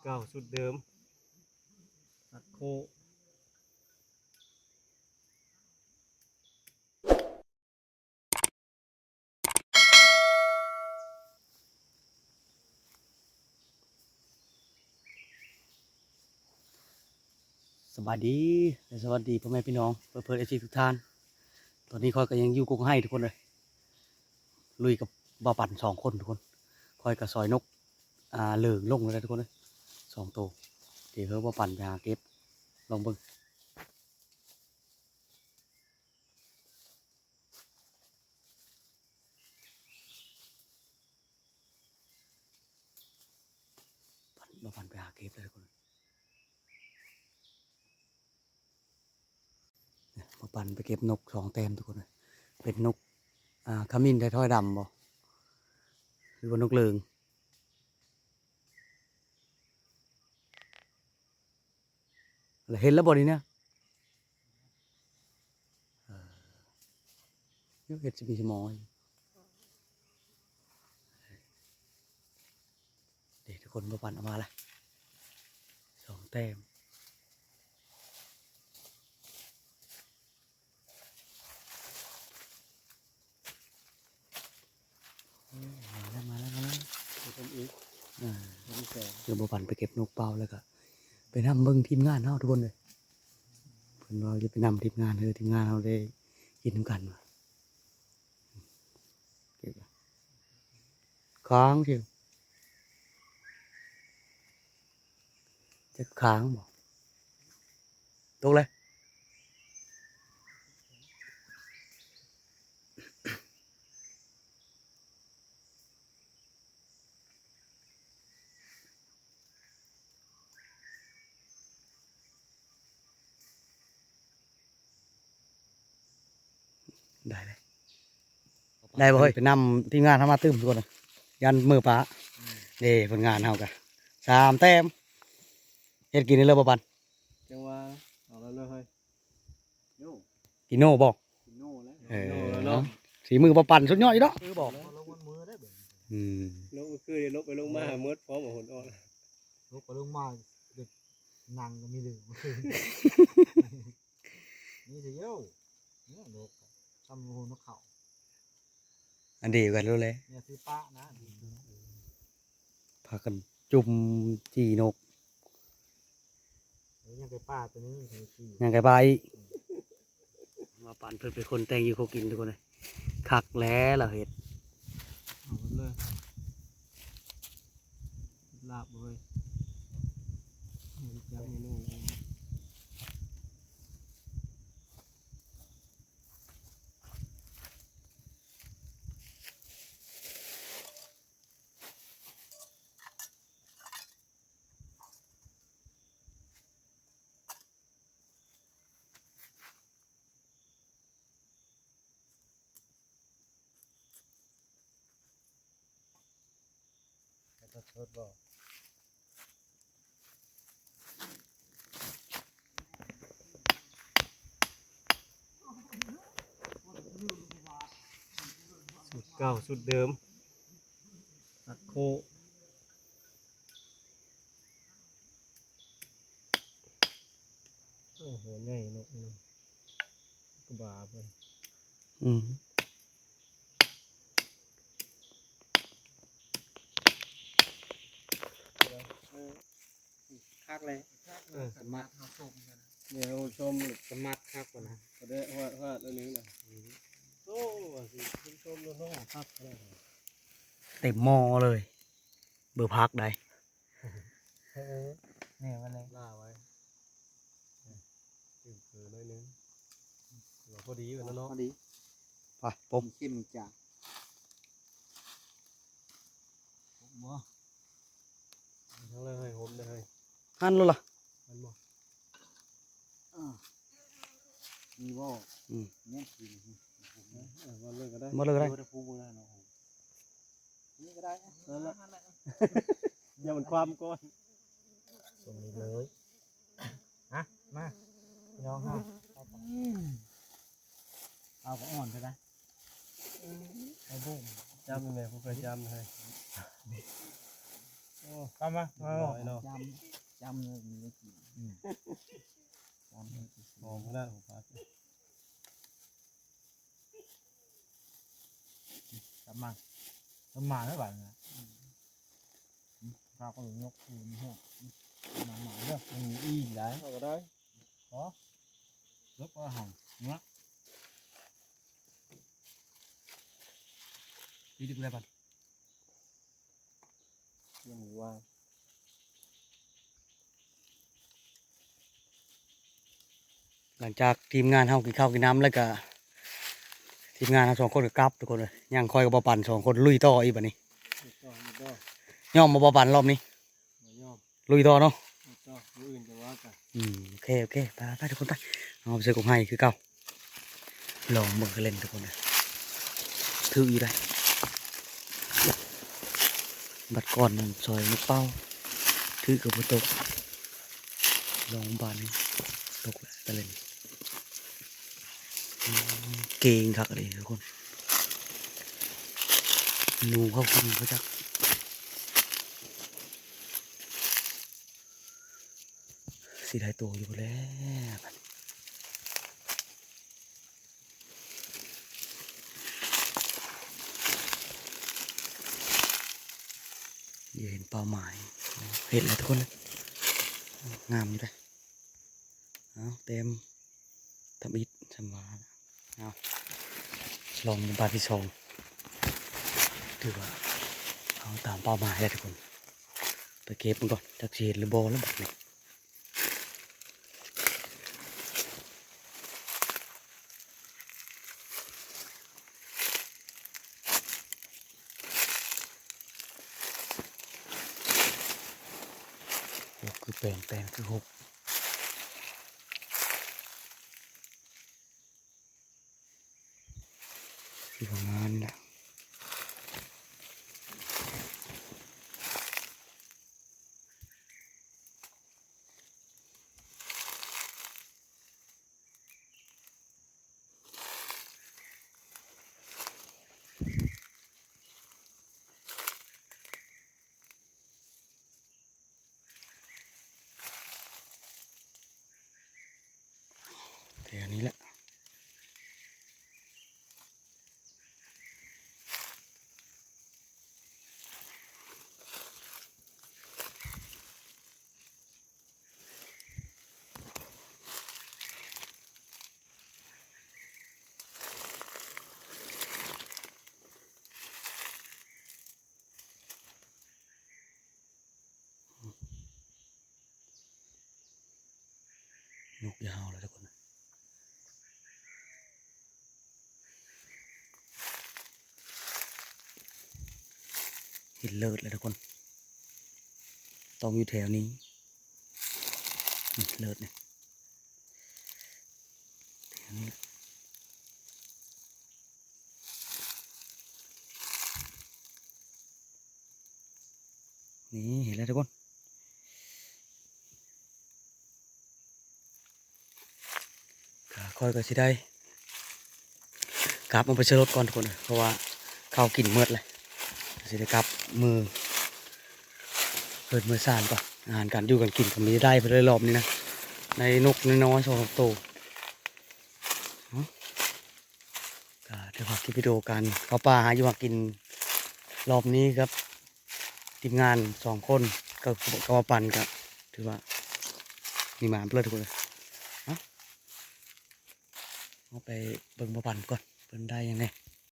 ເກົ່າຊຸດເດີມ ຕັດໂຄ້ງ. ສະບາຍດີ ແລະ ສະຫວັດດີພໍ່ແມ່ພີ່ນ້ອງ ເພື່ອນໆ ເອັຟຊີ ທຸກທ່ານ. ຕອນນີ້ຂ້ອຍກໍຍັງຢູ່ກົກໄຮ່ທຸກຄົນເອີຍ ລຸຍກັບບ່າວປັນສອງຄົນທຸກຄົນ. ຂ້ອຍກໍຊອຍນົກ ອ່າ ເຫຼີງລົງແລ້ວທຸກຄົນເອີຍ ສອງໂຕ. ດຽວເຮົາບ່າວປັນໄປຫາເກັບ ລອງເບິ່ງ. ບ່າວປັນໄປຫາເກັບແລ້ວທຸກຄົນ. ບ່າວປັນໄປເກັບນົກສອງແຕ້ມທຸກຄົນເອີຍ. ເປັນນົກ ອ່າ ຂະມິ້ນໄທທອຍດຳບໍ່ ຫຼືວ່ານົກເຫຼີງ? ແລ້ວເຫັນແລ້ວບໍ່ນີ້ນະ? ເອີ ເຮັດຊິມີສະໝໍ ເດ້ ທຸກຄົນ ບ່າວປັນເອົາມາລະ ສອງແຕ້ມ. ມາແລ້ວ ມາແລ້ວ ມາແລ້ວ ເປັນອີກ ອ່າ ເປັນແສງ. ດຽວບ່າວປັນໄປເກັບນົກເປົ້າ ແລ້ວກໍໄປນຳເບິ່ງທີມງານເຮົາທຸກຄົນເອີຍ. ເພິ່ນວ່າຈະໄປນຳທີມງານ ເອີ ທີມງານເຮົາໄດ້ກິນນຳກັນວ່າ ຄ້າງຊິ ຈັກຄ້າງບໍ່ ຕົກເລີຍ. ໄດ້ເລີຍ ໄດ້ບໍ່ເຮີ້ຍ? ໄປນຳທີມງານເຮົາມາຕື່ມທຸກຄົນ ຢ້ານມືປາ. ເດ້ ຜົນງານເຮົາກະສາມແຕ້ມ. ເຮັດກິນໄດ້ເລີຍບໍ່ປັນ? ຈັ່ງວ່າ ເອົາແລ້ວເລີຍເຮີ້ຍ. ໂຍ ກິໂນບໍ່? ກິໂນແລ້ວ ເອີ ເນາະ ສີມືບໍ່ປັນສຸດຍອດອີກເນາະ. ຄືບໍ່? ລົງມັນມືໄດ້ເບິ່ງ ອືມ ລົງຄືລົງໄປລົງມາໝົດ ພ້ອມເອົາຫົນອອກ ລົງໄປລົງມາ ເດັກນັ່ງກໍມີເລີຍ ນີ້ຊິໂຍ ນີ້ລົງ ຊ້ຳຫົວນກເຂົາ. ອັນດຽວກັນໂລດແຫຼະ ແມ່ນຄືປະນະ ພາກັນຈຸ່ມຈີ່ນົກ ເອີ ຍັງໄກ່ປ່າຕົວໜຶ່ງ ຍັງໄກ່ປ່າອີກ. ມາປານເພິ່ນເປັນຄົນແຕ່ງຢູ່ຄົວກິນທຸກຄົນເອີຍ ຄັກແຫຼະລາວເຮັດ ເອົາເລີຍ ລາບເລີຍ ຈັກເມນູ. ສູດເກົ່າສູດເດີມ ຕັດໂຄ້ງ. ໂອ້ ຫົວໃຫຍ່ເນາະ ກະບາເພິ່ນ ອືມ ເອີ ຄັກເລີຍ ເອີ ສະໝັກ ເຮົາຊົມກັນ ແນວຊົມ ສະໝັກຄັກກວ່ານະ ກໍໄດ້ຮອດ ຮອດອັນນີ້ນະ ໂອ້ ວ່າຊິຊົມໂລດເນາະ ຄັກເລີຍ ເຕັມໝໍ້ເລີຍ ເບີຜັກໃດ ເອີ ນີ້ມັນເລີຍ ລ່າໄວ້ ຕື່ມເຂີໜ້ອຍໜຶ່ງ ກໍພໍດີແລ້ວເນາະ ພໍດີ ໄປ ປົບ ເຂັ້ມຈາງ ບໍ່ ທັງເລີຍ ຫົມເດີ ເຮີ້ຍ ຫັ້ນໂລດລະ ຫັ້ນບໍ່ ອ່າ ມີບໍ່ ອືມ ແມ່ນ ເອີ ບໍ່ເລີຍກໍໄດ້ ບໍ່ເລີຍກໍໄດ້ ນີ້ກໍໄດ້ ນັ້ນລະ ຢ່າມັນຄວ່ຳກ່ອນ ສົ່ງນີ້ເລີຍ ຮະ ມາ ຍອງເຮົາ ເອົາກໍອ່ອນເທື່ອໃດ ໄອ້ໂບ້ງ ຈ້ຳແມ່ ຜູ້ເຄີຍຈ້ຳໃຫ້ ໂອ້ ຕາມມາ ມາເນາະ ເນາະ ຈຳ ຈຳເລີຍ ມີໄດ້ກິນ ອືມ ຈຳເລີຍ ຫອມຂະໜາດ ຕາມມາ ຕາມມາເດີບາດນີ້ນະ ອືມ ຂ້າວກໍຍົກຄືນຫົວ ມາ ມາເດີ ມັນອີ່ມໄດ໋ ເອົາກໍໄດ້ ພໍ ເລິກບໍ່ຫັ້ນ ເນາະ ປີດອີກແລ້ວບັດ ຍັງວ່າ ຫຼັງຈາກທີມງານເຮົາກິນເຂົ້າກິນນ້ຳແລ້ວກະ ທີມງານເຮົາສອງຄົນກໍກັບທຸກຄົນເອີຍ ຍັງຂ້ອຍກັບບ່າວປັນສອງຄົນລຸຍຕໍ່ອີກບັດນີ້ ລຸຍຕໍ່ ລຸຍຕໍ່ ຍອມບໍ່ບ່າວປັນລອບນີ້? ບໍ່ຍອມ ລຸຍຕໍ່ເນາະ ລຸຍຕໍ່ ມື້ອື່ນຈັ່ງວ່າກັນ ອືມ ໂອເຄ ໂອເຄ ໄປ ໄປ ທຸກຄົນໄປ ເຮົາໄປໃສ່ກົກໄຮ່ຄືເກົ່າ ລອງເບິ່ງກະເຫຼັ່ນທຸກຄົນເອີຍ ຖືກຢູ່ໄດ໋ ບັດກ່ອນນັ້ນຊອຍນົກເປົ້າ ຖືກກໍບໍ່ຕົກ ລອງບາດນີ້ ຕົກແລ້ວກະເຫຼັ່ນ ອືມ ເກັ່ງຄັກອີ່ຫຼີທຸກຄົນ ໜູເຂົ້າກິນບໍ່ຈັກ ຊິໄດ້ໂຕຢູ່ແລ້ວ ຢູ່ເຫັນເປົ້າໝາຍ ເຫັນແລ້ວທຸກຄົນ ງາມຢູ່ເດ້ ເອົາ ແຕ້ມ ທຳອິດ ສຳວ່າ ເອົາ ລອງບາດທີສອງ ຖືວ່າເຮົາຕາມເປົ້າໝາຍແລ້ວທຸກຄົນ ໄປເກັບມັນກ່ອນ ຈັກຊິເຫັນຫຼືບໍ່ລະບັດນີ້ ຫົກຄືແປງ ແປງຄືຫົກ ຄືປະມານນີ້ລະ. ແຖວນີ້ແຫຼະ ນົກຢາກເຫົ່າແລ້ວທຸກຄົນ ເຫັນເລີດແລ້ວທຸກຄົນ ຕ້ອງຢູ່ແຖວນີ້ ນີ້ເລີດນີ້ ແຖວນີ້ແຫຼະ. ນີ້ເຫັນແລ້ວທຸກຄົນ ຂ້ອຍກໍຊິໄດ້ກັບເອົາໄປໃສ່ລົດກ່ອນທຸກຄົນ ເພາະວ່າເຂົ້າກິນໝົດແລ້ວ ຊິໄດ້ກັບມື້ເຮືອນມື້ຊານກ່ອນ ອາຫານການຢູ່ການກິນກໍມີໄດ້ເພິ່ນເລີຍລອບນີ້ນະ ໄດ້ນົກນ້ອຍໆສອງສາມໂຕ. ກໍຖືວ່າຄລິບວິດີໂອການເຂົ້າປ່າຫາຢູ່ຫາກິນລອບນີ້ກັບທີມງານສອງຄົນ ກໍ ກໍບ່າວປັນ ກໍຖືວ່າມີມານເລີຍທຸກຄົນເອີຍ ເອົາ ເຮົາໄປເບິ່ງບ່າວປັນກ່ອນ ເພິ່ນໄດ້ຫຍັງແດ່